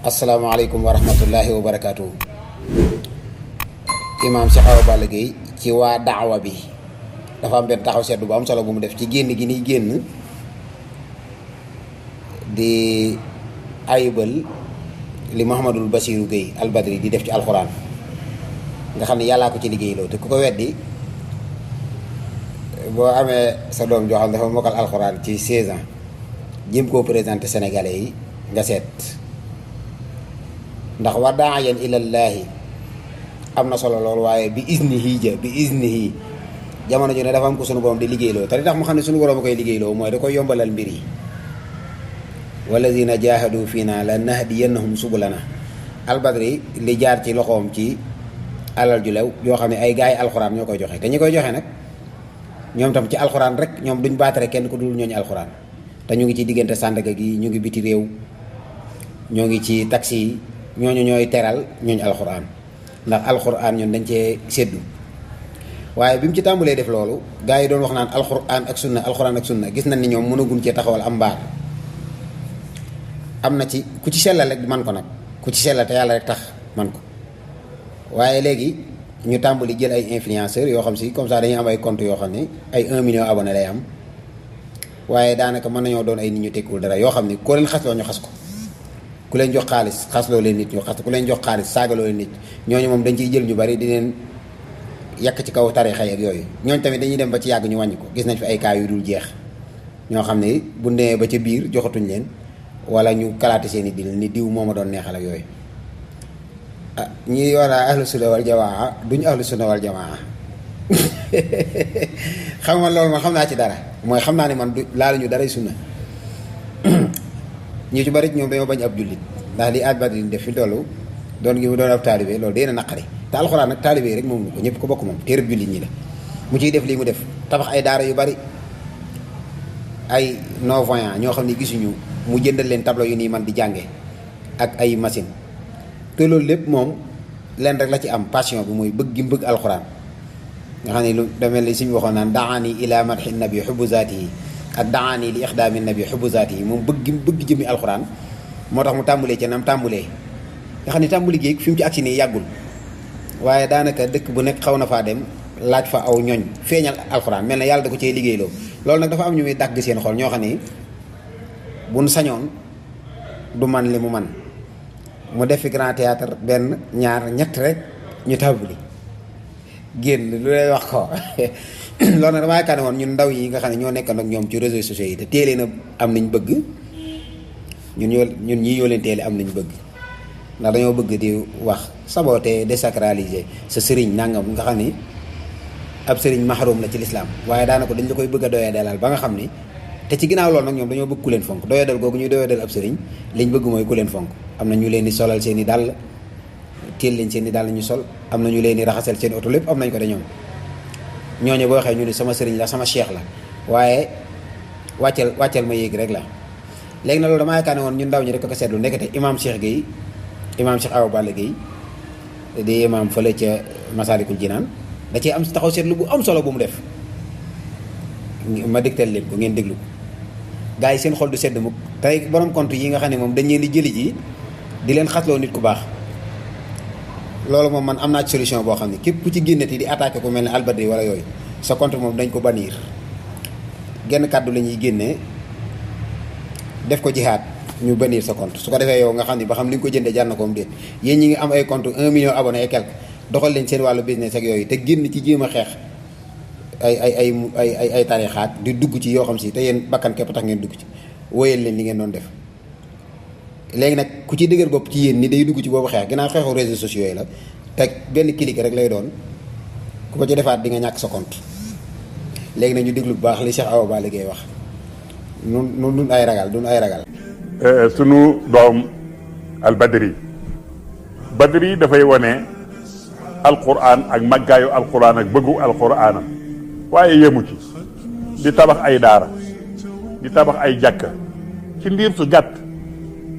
asalaamaaleykum wa rahmatullahi wa barakaatu. Imaam Cheikh Awa Balla Gueye ci waa daawa bi dafa am benn taxaw seetlu bu am solo bu mu def ci génn gi niy génn di ayibal li Mouhamadul Bassirou Gueye albadri di def ci alxuraan nga xam ne yàllaa ko ci liggéeyloo te ku ko weddi boo amee sa doom joo xam dafa mokkal alxuraan ci 16 ans jëm koo présenté sénégalais yi nga seet ndax wa daayan ilallaahi am na solo lool waaye bi iznihi jamono ju ne dafa am ko sunu borom di liggéeyloo te li tax mu xam ne sunu borom a koy liggéeyloo mooy da koy yombalal mbir yi walladina jahadu fiina la nahdiyannahum subulana albadri li jaar ci loxoom ci alal ju lew yoo xam ne ay gaay alxuraan ñoo koy joxe te ñi koy joxe nag ñoom tam ci alxuraan rek ñoom duñ baatare kenn ku dul ñooñu alxuraan te ñu ngi ci diggante Sandaga gi ñu ngi biti réew ñoo ngi ci taxi yi ñooñu ñooy teral ñooñu alxuraan ndax alxuraan ñun dañ cee séddu waaye bi mu ci tàmbalee def loolu gars yi doon wax naan alxuraan ak sunna gis nañ ni ñoom mënaguñ cee taxawal am mbaar am na ci ku ci sellal rek man ko nag ku ci sellal te yàlla rek tax man ko waaye léegi ñu tàmbali jël ay influenceurs yoo xam si comme ça dañuy am ay compte yoo xam ne ay 1 million abonné lay am waaye daanaka mën nañoo doon ay nit ñu tekkul dara yoo xam ne koo leen xasloo ñu xas ko ku leen jox xaalis xasloo leen nit ñu xas ku leen jox xaalis saagaloo leen nit ñooñu moom dañ ciy jël ñu bari di leen yàq ci kaw tarixa ak yooyu ñooñu tamit dañuy dem ba ci yàgg ñu wàññi ko gis nañ fi ay cas yu dul jeex ñoo xam ne bu nee ba ca biir joxatuñ leen wala ñu kalaate seen i dil ni diw moo ma doon neexal ak yooyu ah ñi war a ahlu sunna wal jamaa duñu ahlu sunna wal jamaa xam nga loolu man xam naa ci dara mooy xam naa ne man du laaluñu daray sunna ñu ci bari ñoom dañoo bañ ab jullit ndax li albadri def fi tollu doon ngi mu doon ab taalibe loolu dee na naqari te alxuraan nag taalibe yi rek moom lu ko ñëpp ko bokk moom téereb jullit ñi la mu ciy def lii mu def tabax ay daara yu bari ay non-voyants ñoo xam ne gisuñu mu jëndal leen tableau yu nii man di jànge ak ay machine te loolu lépp moom leen rek la ci am passion bi mooy bëgg gi bëgg alxuraan nga xam ne lu demel ni suñu waxoon naan daani ila madhi nabi hubbu zaatihi ak daani li ixdaami nabi hubbu zaatihi moom bëgg jëmmi alxuraan moo tax mu tàmbulee ca nam tàmbulee nga xam ne tàmbuli géeg fi mu ci agsi nii yàggul waaye daanaka dëkk bu nekk xaw na faa dem laaj fa aw ñooñ feeñal alxuraan mel na yàlla da ko cee liggéeyloo loolu nag dafa am ñu muy dàgg seen xol ñoo xam ne buñ sañoon du man li mu man mu def fi grand théâtre benn ñaar ñett rek ñu tàmbali génn lu lay wax ko loolu nag damaa yaakaar ne woon ñun ndaw yi nga xam ne ñoo nekk nag ñoom ci réseaux sociaux yi te teelee na am nañ bëgg ñun ñii ñoo leen teele am nañ bëgg ndax dañoo bëgg di wax saboter désacraliser sa sëriñ nangam nga xam ni ab sëriñ mahrum la ci lislaam waaye daanaka dañ la koy bëgg a doyee dalal ba nga xam ni te ci ginnaaw loolu nag ñoom dañoo bëgg ku leen fonk doyee dal googu ñuy doyee dal ab sëriñ liñ bëgg mooy ku leen fonk am na ñu leen di solal seen i dàll téel leen seen i dàll ñu sol am na ñu leen di raxasal seen oto lépp am nañ ko de ñoom ñooñu boo waxee ñu ni sama sëriñ la sama cheikh la waaye wàcceel ma yéeg rek la léegi na loolu damaa yaakaar ne woon ñun ndaw ñi rek ko seetlu ndekete imaam Cheikh Awa Balla Gueye di imaam fële ca Masaalikul Jinaan da cee am taxaw seetlu bu am solo bu mu def ma dégtal leen ko ngeen déglu ko gars yi seen xol du sedd mukk tey borom compte yi nga xam ne moom dañ leen di jëli ji di leen xasloo nit ku baax loolu moom man am naa ci solution boo xam ne képp ku ci génnati di attaqué ku mel ne albadri wala yooyu sa compte moom dañ ko bannir genn kàddu la ñuy génnee def ko jihaad ñu bannir sa compte su ko defee yow nga xam ne ba xam li nga ko jëndee jar na ko am déet yéen ñi ngi am ay compte 1 million abonné et quelque doxal leen seen wàllu business ak yooyu te génn ci jéem a xeex ay tarixaat di dugg ci yoo xam si te yéen bakkan képp tax ngeen dugg ci wóyal leen li ngeen doon def léegi nag ku ci dëgër bopp ci yéen ni day dugg ci boobu xeex ginnaaw xeexu réseaux sociaux yi la te benn clic rek lay doon ku ko ci defaat di nga ñàkk sa compte léegi nag ñu déglu bu baax li Cheikh Awa Balla Gueye wax nun ay ragal dun ay ragal sunu doom al badri dafay wane alquran ak màggaayu alquran ak bëggu alquranam waaye yemu ci di tabax ay daara di tabax ay jàkka ci ndiir su gàtt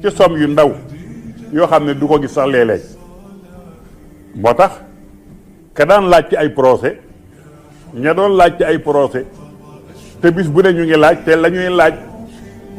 ci som yu ndaw yoo xam ne du ko gis sax léeg-léeg moo tax ka daan laaj ci ay procès ña doon laaj ci ay procès te bis bu ne ñu ngi laaj te la ñuy laaj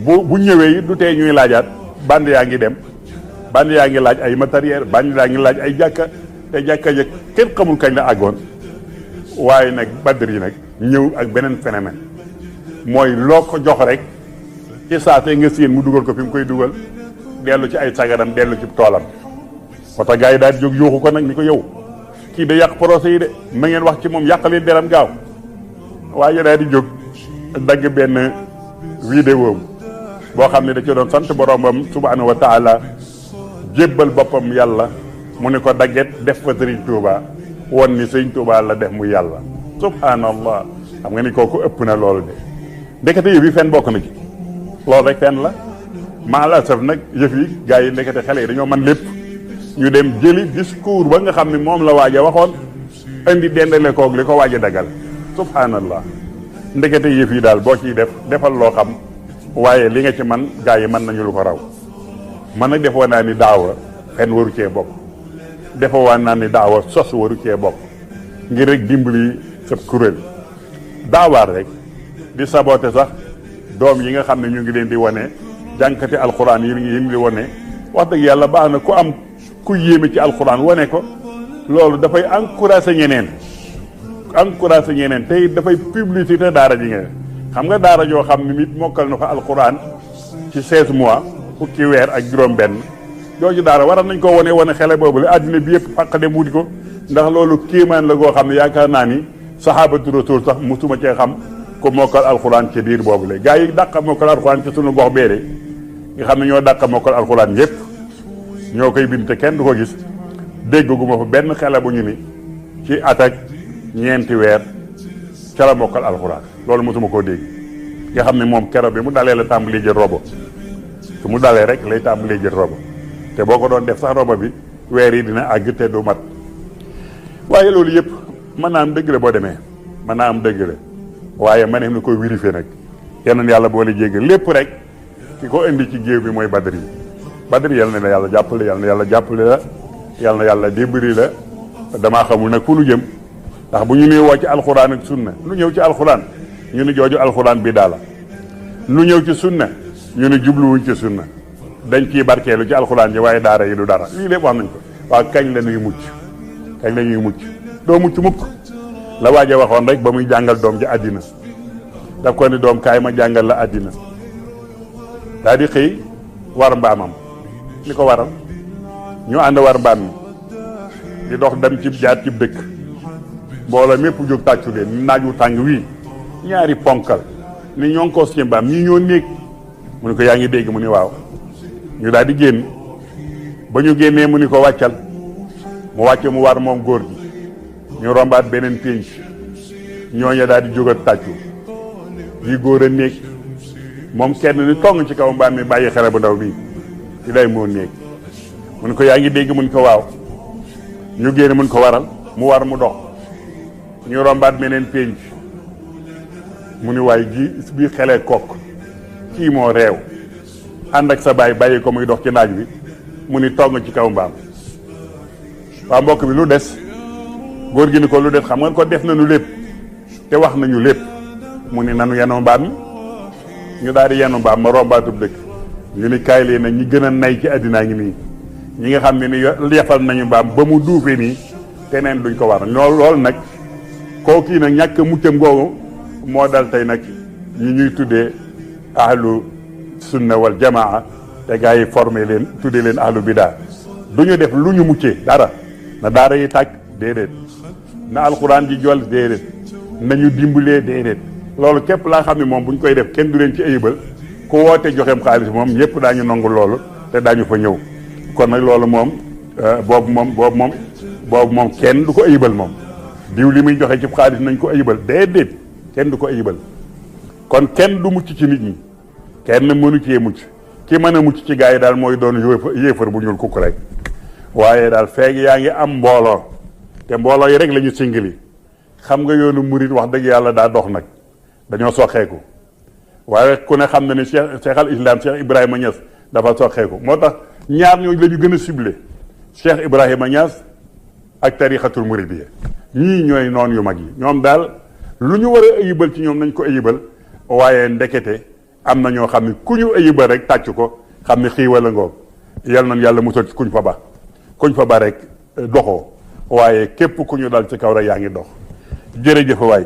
bu ñëwee yi du tee ñuy laajaat band yaa ngi dem band yaa ngi laaj ay matériel band yaa ngi laaj ay jàkka te jàkka ja kenn xamul kañ la àggoon. waaye nag Badr yi nag ñëw ak beneen phénomène mooy loo ko jox rek ci saate nga séen mu dugal ko fi mu koy dugal dellu ci ay sagaram dellu ci toolam. moo tax gars yi daal di jóg yuuxu ko nag ni ko yow kii da yàq procès yi de ma ngeen wax ci moom yàq leen deram gaaw waaye daal di jóg dagg benn vidéo boo xam ne da ci doon sant boromam subhanahu wa taala jébbal boppam yàlla mu ne ko dagget def fa Sëriñ Tuuba won ni Sëriñ Tuuba la def mu yàlla subhanallah. xam nga ni kooku ëpp na loolu de ndekete yëf yi fenn bokk na ci loolu rek fenn la maa la saf nag yëf yi gars yi ndekete xale yi dañoo man lépp ñu dem jëli discours ba nga xam ne moom la waaj a waxoon indi dendale koog li ko waaj a dagal subhanallah. ndekete yëf yi daal boo ciy defal loo xam waaye li nga ci man gars yi mën nañu lu ko raw. man nag defoo naa ni daawa fenn waru cee bokk defoo waa naa ni daawa sos waru cee bokk ngir rek dimbali sa kuréel daawaar rek di saboté sax doom yi nga xam ne ñu ngi leen di wane jànkati alxuraan yi ngi di wane wax dëgg yàlla baax na ku am ku yéeme ci alxuraan wane ko loolu dafay encouragé ñeneen te it dafay publicité daara ji nga xam nga daara joo xam ne nit mokkal na fa alxuraan ci 16 mois fukki weer ak juróom-benn jooju daara waral nañ ko wane xele boobu la àddina bi yëpp fàq dem wuti ko ndax loolu kéemaan la goo xam ne yaakaar naa ni saxaabatu rasul sax musuma cee xam ko mokkal alxuraan ci biir boobu la gaa yi dàq mokkal alxuraan ci sunu gox beere nga xam ne ñoo dàq mokkal alxuraan yëpp ñoo koy bind te kenn du ko gis dégguma fa benn xele bu ñu ni ci at ak ñeenti weer ca la mokkal alxuraan loolu mosuma koo dégg nga xam ne moom keroog bi mu dalee la tàmbali jël robo su mu dalee rek lay tàmbali jël robo te boo ko doon def sax robo bi weer yi dina àgg te du mat waaye loolu yëpp mën naa am dëgg la boo demee mën naa am dëgg la waaye ma ne na koy vérifier nag yeneen yàlla boole jéggal lépp rek ki ko indi ci géew bi mooy Badr yal na yàlla jàppale yal na yàlla jàppale la yal na yàlla débri la damaa xamul nag fu nu jëm ndax bu ñu nee woo ci alxuraan ak sunna lu ñëw ci alxuraan ñu ne jooju alxuraan bi daala lu ñëw ci sunna ñu ne jubluwuñ ci sunna dañ ciy barkeelu ci alxuraan ji waaye daara yi du dara lii lépp wax nañ ko waaw kañ la ñuy mucc doo mucc mukk la waaje waxoon rek ba muy jàngal doom ji àddina daf ko ni doom kaay ma jàngal la àddina daal di xëy war mbaamam li ko waral ñu ànd war mbaam mi di dox dem ci jaar ci dëkk mbooloo mépp jóg tàccu leen naaj wu tàng wii ñaari ponkal ni ñoo ngi ko ci mbaam ñii ñoo néeg mu ni ko yaa ngi dégg mu ni waaw ñu daal di génn ba ñu génnee mu ni ko wàccal mu wàcce mu war moom góor gi ñu rombaat beneen pénc ñooñu daal di jóg a tàccu yi góor a néeg moom kenn ni tong ci kaw mbaam mi bàyyi xale bu ndaw bii ci lay moo néeg mu ni ko yaa ngi dégg mu ni ko waaw ñu génn mu ni ko waral mu war mu dox ñu rombaat beneen pénc mu ni waaye ji bii xelee kokk kii moo réew ànd ak sa baay bàyyi ko muy dox ci naaj bi mu ni tong ci kaw mbaam waa mbokk bi lu des góor gi ni ko lu des xam nga ko def nañu lépp te wax nañu lépp mu ni nanu yenu mbaam mi ñu daal di yenu mbaam ma rombaatub dëkk ñu ni kaay leen nag ñi gën a nay ci àddinaa ngi nii ñi nga xam ne ni yefal nañu mbaam ba mu duufee nii te neen duñ ko war loolu nag koo kii nag ñàkk muccam googu moo dal tey nag ñi ñuy tuddee ahlu sunna wal jamaa te gars yi formé leen tuddee leen ahlu bidaa du ñu def lu ñu muccee dara na daara yi tàkk déedéet na alxuraan ji jol déedéet nañu dimbalee déedéet loolu képp laa xam ne moom bu ñu koy def kenn du leen ci ayibal ku woote joxeem xaalis moom yépp daañu nangu loolu te daañu fa ñëw kon nag loolu moom boobu moom kenn du ko ayibal moom diw li muy joxe ci xaalis nañ ko ayibal déedéet kenn du ko ayibal kon kenn du mucc ci nit ñi kenn mënu cee mucc ki mën a mucc ci gaa yi daal mooy doon yéefar bu ñuul kukk rek waaye daal feeg yaa ngi am mbooloo te mbooloo yi rek la ñu singili xam nga yoonu murit wax dëgg yàlla daa dox nag dañoo soxeeku waaye ku ne xam na ni Cheikh al Islam Cheikh Ibrahima Niass dafa soxeeku moo tax ñaar ñooñu la ñu gën a ciblé Cheikh Ibrahima Niass ak tarixatul muridiyya ñii ñooy noon yu mag yi ñoom daal lu ñu war a ayibal ci ñoom nañ ko ayibal waaye ndekete am na ñoo xam ne ku ñu ayibal rek tàcc ko xam ne xiiwal a ngoog yal nañ yàlla musal ci kuñ fa ba rek doxoo waaye képp ku ñu dal ci kaw rek yaa ngi dox jërëjëf waay